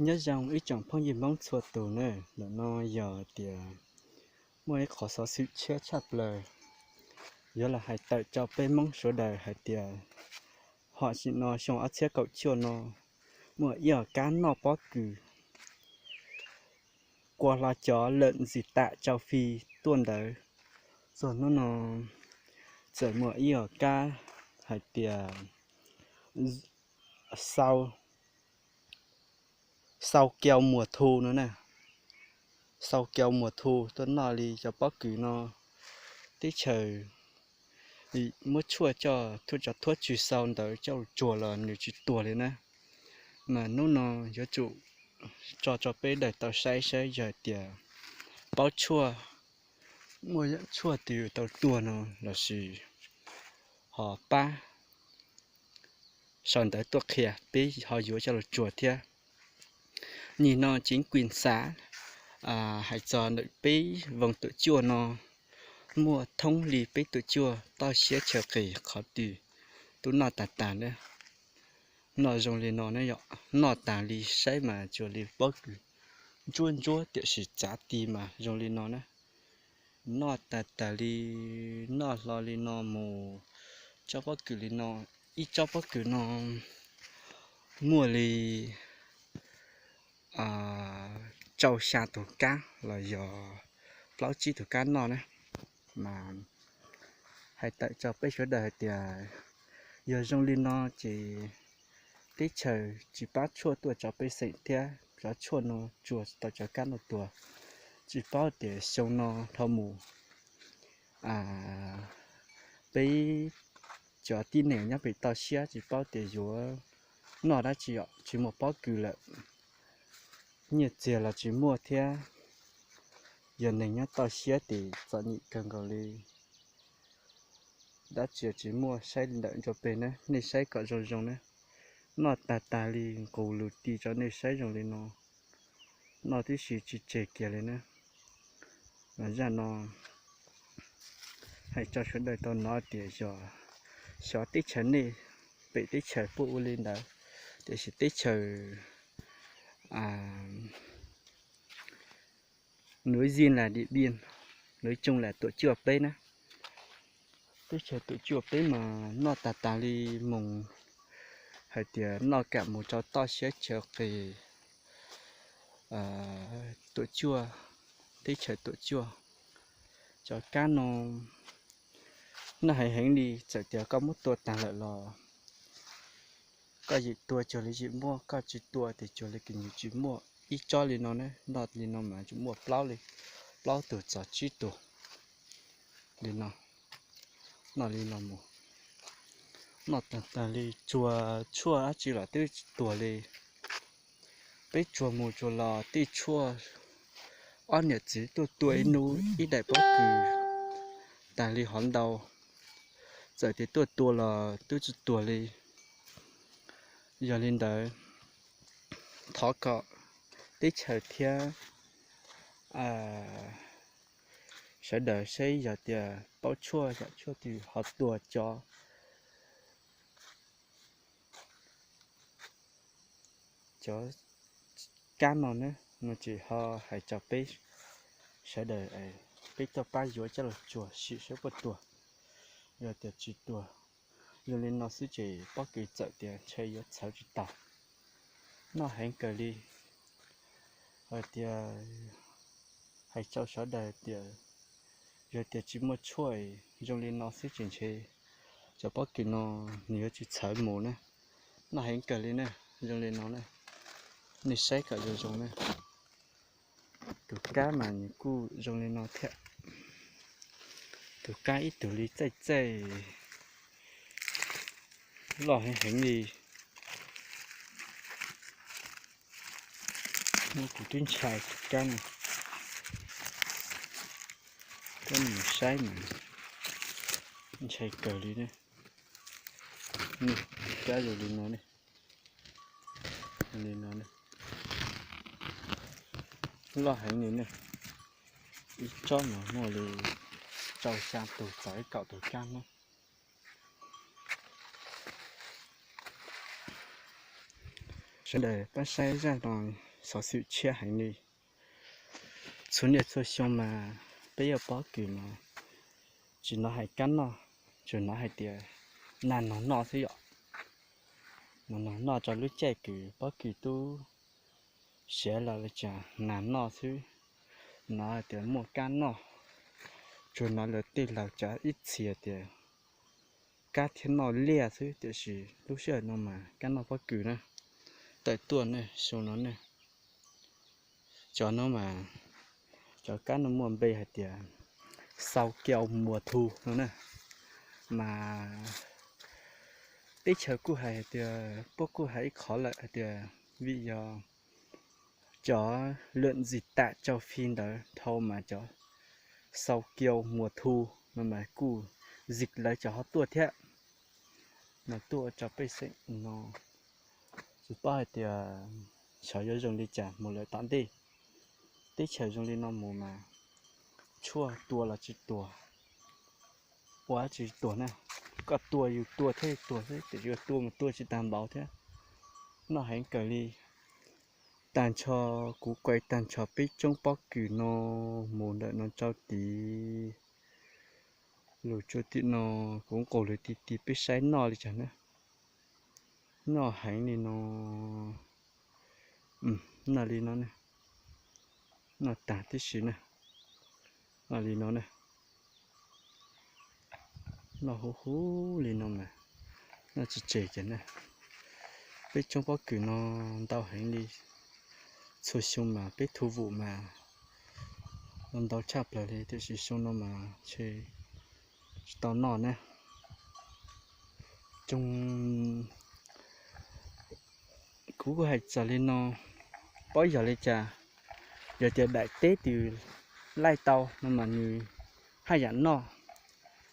Nyob zoo ib tsoom phooj ywg Hmoob txhua tus na, ntawm no yog tias muaj ib qhov xov xwm tshiab tshaj plaws yuav los hais tawm rau peb Hmoob sawv daws hais tias, hom sim no xyoo ob txhiab kaum cuaj no muaj ib yam kab noj pob kws kua hlo cov lợn dịch tả châu Phi tuaj ntawd. Txog hnub no txawm muaj ib yam kab hais tias sau sau keo muas thu no na, sau keo muas thu tuaj noj li cov pob kws no. Teb chaws muab tshuaj coj thuj, cov thuab tswj sau ntawd coj los tsuag los nws tsis tuag li na. Mas hnub no yuav tsum tso tso peb daws tau saib saib yog tias paub tshuaj, muaj tshuaj twg tau tuag no lossis ho pab sau ntawv tuaj qhia peb ho yuav coj los tsuag thiab. Nim no chính quyền xã hais txog ntawm peb voo tuam cuaj no muaj thoob li peb tuam cuaj toj siab chaw qis qhov twg twb noj tag tas na. Noj zoo li no ne yom, noj tas li saib mas tsuas li pob kws ntsuab ntsuab tiam sis txav ti mas zoo li no na. Noj tag tas li, noj hlo li no mus, tsob pob kws li no, ib tsob pob kws no muaj li rau xya tus kab los yog plaub tsib tus kab noj na. Mas hais tawm rau peb sawv daws hais tias yog zoo li no ces teb chaws tsis pab tshuaj tuaj tso pej xeem thiab cov tshuaj no tsuag tau cov kab no tuag. Tsis paub tias xyoo no dhau mus peb cov tib neeg nyob pem toj siab tsis paub tias yuav noj dab tsi, tsis muaj pob kws lawm, nyiaj txiag los tsis muaj thiab. Yog neeg nyob toj siab ces txom nyem kawg nkaus li. Dab tsi tsis muaj, saib ntawm ntsuab peg na, nej saib kom zoo zoo na. Noj tag tas li nqus lus ti rau nej saib zoo li no. Noj tib si tsis tseg kiag li na. Zaj no hais rau sawv daws tau hnov tias yog xyov teb chaws nej pem teb chaws puab ua li ntawd, tiam sis teb chaws nws zij las Dim Npiaj, nws coo las tuam cuaj peb na. Teb chaws tuam cuaj peb mas noj tag tas li mus, hais tias noj kam mus rau toj siab chaw qis tuam cuaj, teb chaws tuam cuaj. Cov kab no noj heev heev li, txawm tias koj muab tua tag lawm los koj yim tua cuag li yim muaj, koj tsis tua ces cuag li kuj tsis muaj. Ib tsob li no ne, noj li no mas tsuas muaj plaub li, plaub tug txog tsib tug li no. Noj li no mus, noj tag tag li tsuag tshuaj dab tsi los twb tsis tuag li. Peb tsuag mus tsuag los tej tshuaj, ob niam txiv tuaj tua ib hnub ib daim pob kws tag li hov ntau, txawm tias tuaj tua los twb tsis tuag li. Yog li ntawd, thov kom teb chaws thiab sawv daws saib yog tias paub tshuaj yam tshuaj twg ho tuag cov, cov kab no na, no ces ho hais rau peb sawv daws, peb coj pab yuav coj los tsuag sim saib puas tuag. Yog tias tsis tuag, zoo li no xwb ces pob kws txawm tias ntshe yuav txhawv tsis tau. Noj heev kawg li. Hais tias, hais rau sawv daws tias yog tias tsis muaj tshuaj, zoo li no xwb ces ntshe cov pob kws no nws yuav tsis txhawv mus na. Noj heev kawg li na, zoo li no na. Nej saib kom zoo zoo na. Tus kab mas nws kuj zoo li no thiab. Tus kab ib tug li txaij txaij, loj heev heev li. Kuv twb ntshai tus kab no. Kab no mus saib mas ntshai kawg li ne. Tus kab zoo li no ne. Li no ne. Loj heev li ne. Ib tsob mas muaj li rau xya tus txog ib kaum tus kab no. Sawv daws pab saib zaj no xov xwm tshiab heev li. Txhua niaj txhua xyoo mas peb yuav pob kws mas tsis hnov hais kab noj, tsuas hnov hais tias nag nog noj xwb yom. Nag nog noj rau lub caij kws pob kws twb siav los li cas nag noj xwb, hnov hais tias muaj kab noj. Tsuas hnov lawv tej laus cov ib txhia tias kab thiab noj liaj xwb, tiam sis lub sij hawm no mas kab noj pob kws na. Tawm tuaj ne, xyoo no ne, cov no mas cov kab no muaj npe hais tias xau kiau muas thu no na. Mas teb chaws kuj hais tias, puab kuj hais ib qhov lawm hais tias vim yog cov lợn dịch tả châu Phi ntawd dhau mas cov xau kiau muas thu no mas kuj dịch lawv cov ho tuaj thiab. Mas tuaj ua rau pej xeem no tsis paub hais tias xyov yuav zoo li cas mus lawm tom ntej. Teb chaws zoo li no mus mas tshuaj tua los tsis tuag, ua tsis tuag na. Koj tua yus tua thiab tuag xwb, tiam sis tua mus tua tsis tag npaum thiab. Noj heev kawg li. Tag nrho kuv kuais tag nrho peb tsoob pob kws no mus ntawm no rau tid. Lug tsuas tim no kuv nqus lug ti ti peb saib noj li cas na. Noj heev li no, noj li no, noj tag tib si na, noj li no na. Noj huv huv li no mas noj tsis tseg kiag na. Peb tsoob pob kws no ntau heev li. Txhua xyoo mas peb thu vum mas ntau tshaj plaws li, tiam sis xyoo no mas tsis tau noj na. Tsoo, kuv kuj hais txog li no, paub yog li cas, yog tias daim teb twg laij tau no mas nws haj yam noj.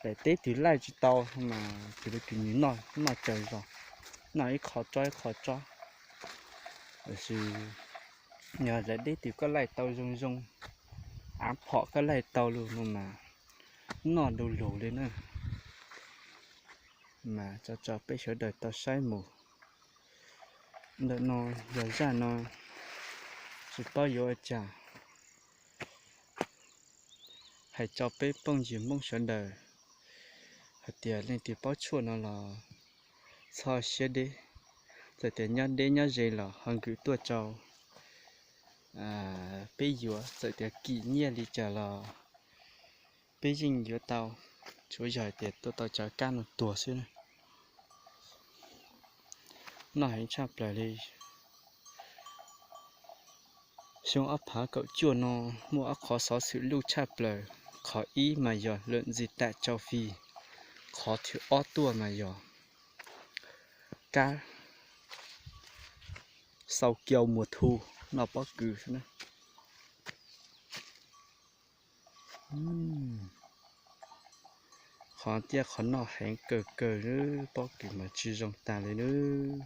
Daim teb twg laij tsis tau no mas tus tus kws nws noj, noj tsaws zog, noj ib qho tsob ib qho tsob. Tiam sis yog daim teb twg koj laij tau zoo zoo, av phom koj laij tau lug no mas noj du lug li na. Mas tso tso peb sawv daws tau saib mus. Ntawm no yog zaj no, tsis paub yuav ua cas. Hais rau peb phooj ywg Hmoob sawv daws hais tias leej twg paub tshuaj no los txhob siab deb, txawm tias nyob deb nyob ze los ho nkws tuaj rau peb yuav, txawm tias kim nyiaj li cas los peb yeej yuav tau, tsuav yog hais tias tua tau cov kab no tuag xwb na. Noj heev tshaj plaws li. Xyoo ob phav kaum cuaj no muaj ob qhov xov xwm luj tshaj plaws, qhov ib mas yog lợn dịch tả châu Phi, qhov thib ob tuaj mas yog kab xau kiau muas thu noj pob kws xwb na. Qhov tiaj qhov noj heev kawg kawg, pob kws mas tsis zoo tag li nawb.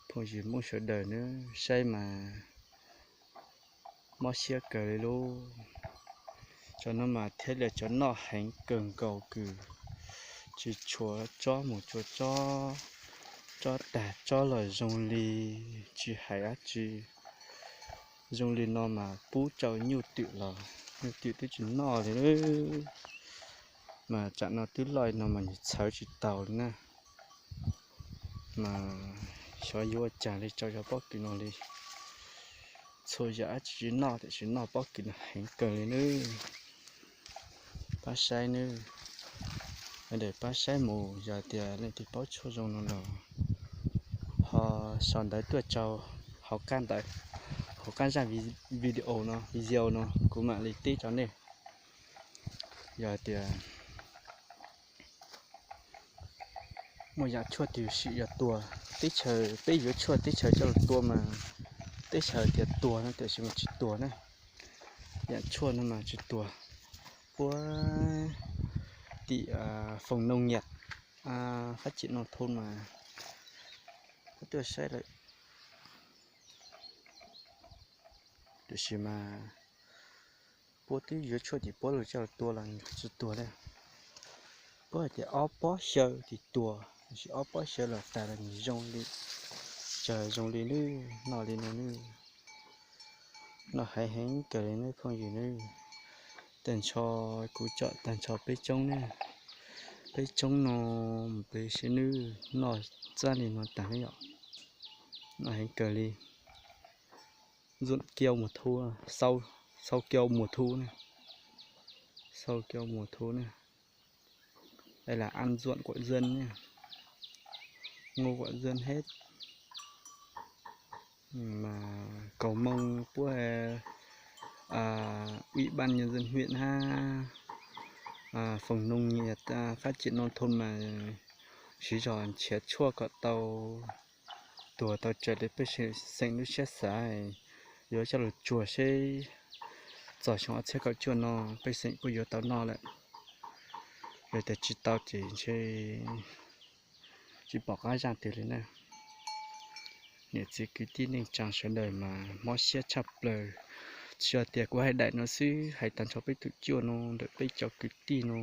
Phooj ywg Hmoob sawv daws nawb, saib mas mob siab kawg li lauj. Cov no mas thiaj li cov noj heev kawg nkaus kws tsis tshuav tsob mus tshuav tsob, tsob tag tsob los zoo li, tsis hais dab tsi. Zoo li no mas pub rau nyuj twm los nyuj twm twb tsis noj li. Mas tsam no twb loj no mas nws txhawv tsis taus li na. Mas xyov yuav ua cas li rau cov pob kws no li. Txhua yam dab tsi tsis noj tiam sis noj pob kws no heev kawg li nawb. Pab saib nawb, pab saib mus, yog tias leej twg paub tshuaj zoo no los ho sau ntawv tuaj rau hauv qab ntawd, hauv qab zaj video no, video no kuv mam li teb rau nej. Yog tias muaj yam tshuaj twg sim yog tuag, teb chaws peb yuav tshuaj teb chaws coj los tua mas teb chaws tias tuag no tiam sis mas tsis tuag na. Yam tshuaj no mas tsis tuag. Puab tim phòng nông nghiệp, phát triển nông thôn mas puab tuaj saib lawm. Tiam sis mas puab twb yuav tshuaj tim puab los coj los tua los tsis tuag li. Puab hais tias ob pob xyaw tim tuag, tiam sis ob pob xyaw los tas los nws zoo li, tsaws zoo li nawb, noj li no nawb. Noj heev heev kawg li nawb phooj ywg nawb. Tag nrho, kuv tsom tag nrho peb tsoob ne, peb tsoob no mus peb sib nwb noj txaj li no tag ne yom. Noj heev kawg li. Nzuam kiau mùa thu, sau kiau mùa thu ne, sau kiau mùa thu ne. Đây là ăn ruộm của dân nha, ngô của dân hết. Mà cầu mong puab, à, ủy ban nhân dân huyện ha, à, phòng nông nghiệp, à, phát triển nông thôn mà siv zog nrhiav tshuaj kom tau tuag tau tsawg li pej xeem lub siab xav, yuav coj los tsuag seb txog xyoo ob txhiab kaum cuaj no pej xeem puas yuav tau noj lawm. Yog tias tsis tau ces ntshe tsis pom qab zaj twg li na. Niam txiv kwv tij neej tsa sawv daws mas mob siab tshaj plaws. Tsis yog tias kuv hais daim no xwb, hais tag nrho peb tus cuaj no ntawm peb cov kwv tij no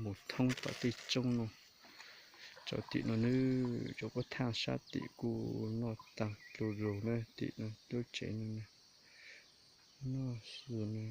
mus thoob tom tej tsoob no, rau tim no nawb, rau puab thaj sab tim kuv noj tag lu lug na, tim no lub tsev no noj xwb na.